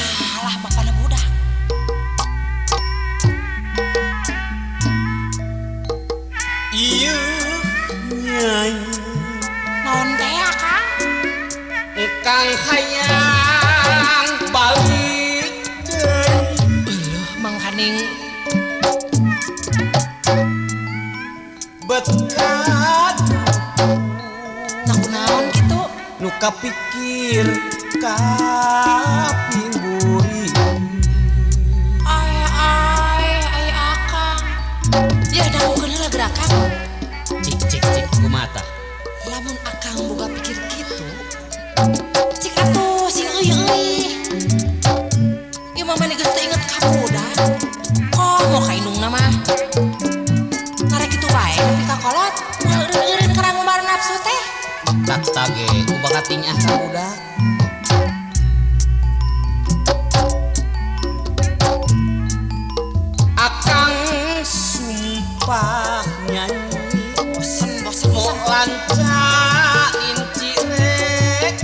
Salah bapana budak. Ieu nyai Naon teh Akang? Kang hayang balik deui. Euleuh mangkaning Bet kaduh Nah kunaon kitu? Nu kapikir kaping buri. Ai ai ai Akang. Ya dangukeun heula gerakan. Cik cik cik kumaha tah? Lamun Akang boga pikir kitu, cik atuh sing euy-euy. Ieu mah mani geus teu inget ka budak. Komo ka indungna mah. Karek kitu bae nepi ka kolot, moal eureun-eureun kana ngumbar nafsu teh. Tak tage ku bakating ah ka budak. Akang sumpah nyai Bosen bosen mo bosen. lanca inci rek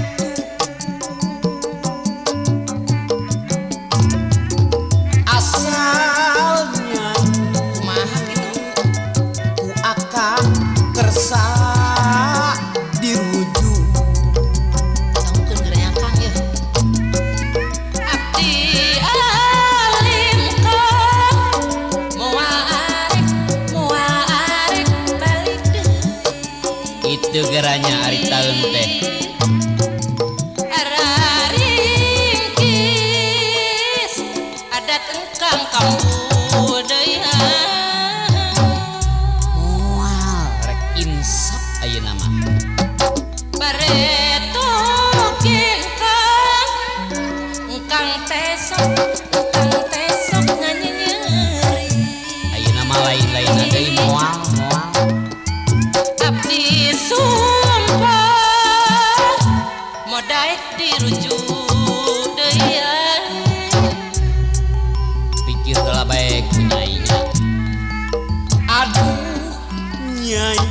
asal nyai Kumaha kitu? Ku akang kersa dirujuk. Dangukeun geura Kang yeuh. Abdi alim kang moal arek balik deui. Itu geranya ari taeun teh. Araringkis adat engkang kambudayaan. Moal rek insap ayeuna mah. Bareto kengkang engkang tesok nganyenyeri. Ayeuna mah lain-lainna deui moal moal. Abdi sumpah modaek dirujuk deui. Pikir heula bae ku nyainya. Aduh nyai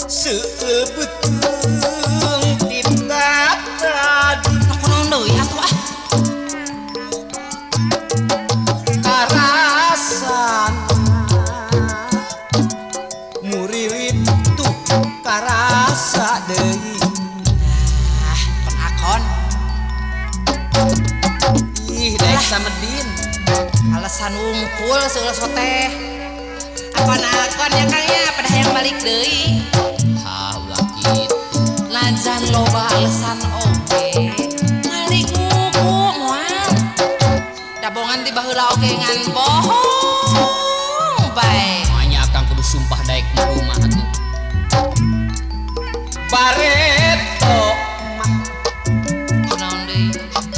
seubeuteung tita tadi Nah kunaon deui atuh ah. Karasana murilit tuh karasa deui. Ah, kon akon. Ih, daek samedin. Alasan wungkul seueur teh. Akon-akon ya Kang ya, pada hayang balik deui. Hah, ulah kitu. Najan loba alasan oge. Balik nguku moal. Dabongan ti baheula oge ngan bohong bae. Makanya akang kudu sumpah daek mah atuh. Bareto mah Kunaon deui?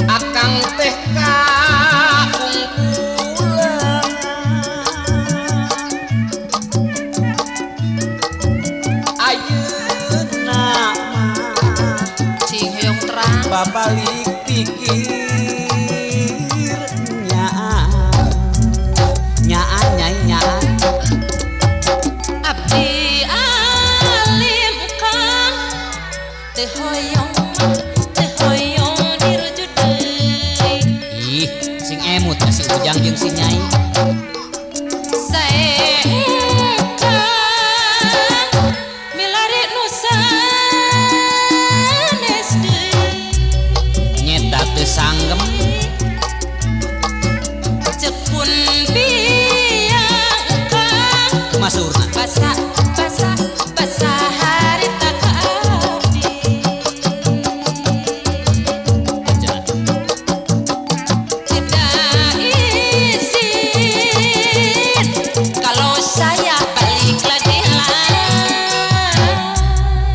Akang teh kaungkulan ayeuna mah Cing hoyong terang. Babalik pikir nyaan Nyaan nyai nyaan. Abdi alim kang teu hoyong teu hoyong dirujuk deui. Ih, sing emut ka si Ujang jeung si Nyai. Sae engkang milari nu sanes deui. Nyeta teu sanggem. Ceuk pun biang kang Masurna. Basa basa basa harita ka abdi. Cenah. Tidak izin kalau saya balik lagi lah.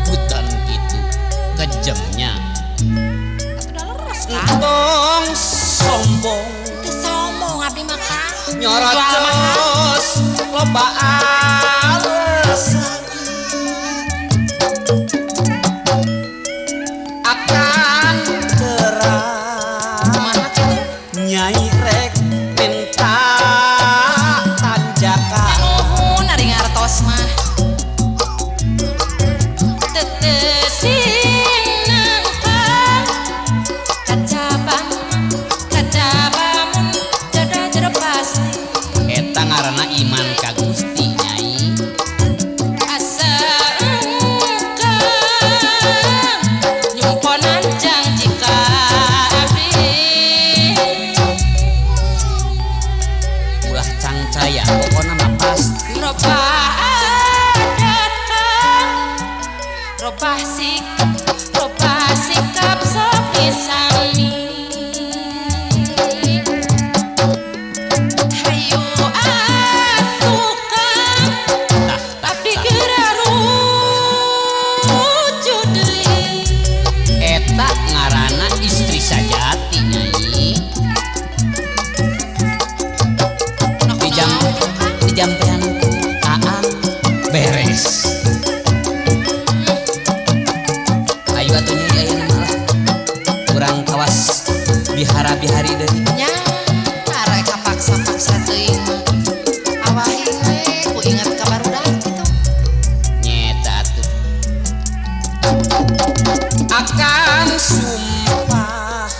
Hutan kitu kejemnya. Atuh da leres Kang. Entong sombong. Teu sombong abdi mah Kang. Jual mahal. Nyorocos loba alasan akan terang Kumaha kitu? Nyai rek minta tanjakan. Nuhun ari ngartos mah. Tetesing nangkang kacabang Bihara-bihari deui. Nya arek kapaksa-paksa teuing mah. Awahi we ku inget ka barudak kitu. Nyeta atuh. Akan sumpah.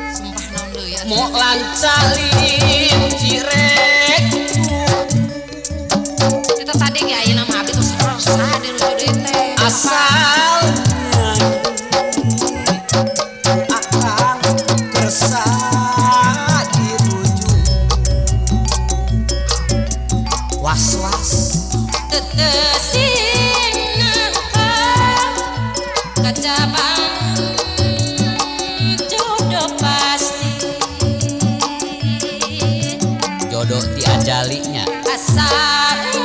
Sumpah naon deui atuh? Mo lancalin cirek. Eta tadi ge ayeuna mah abi tos resah dirujuk deui teh. Asal Nyai akang kersa dirujuk was-was. Tetesing nangka kacabang jodoh pasti. Jodoh ti ajalinya. Asal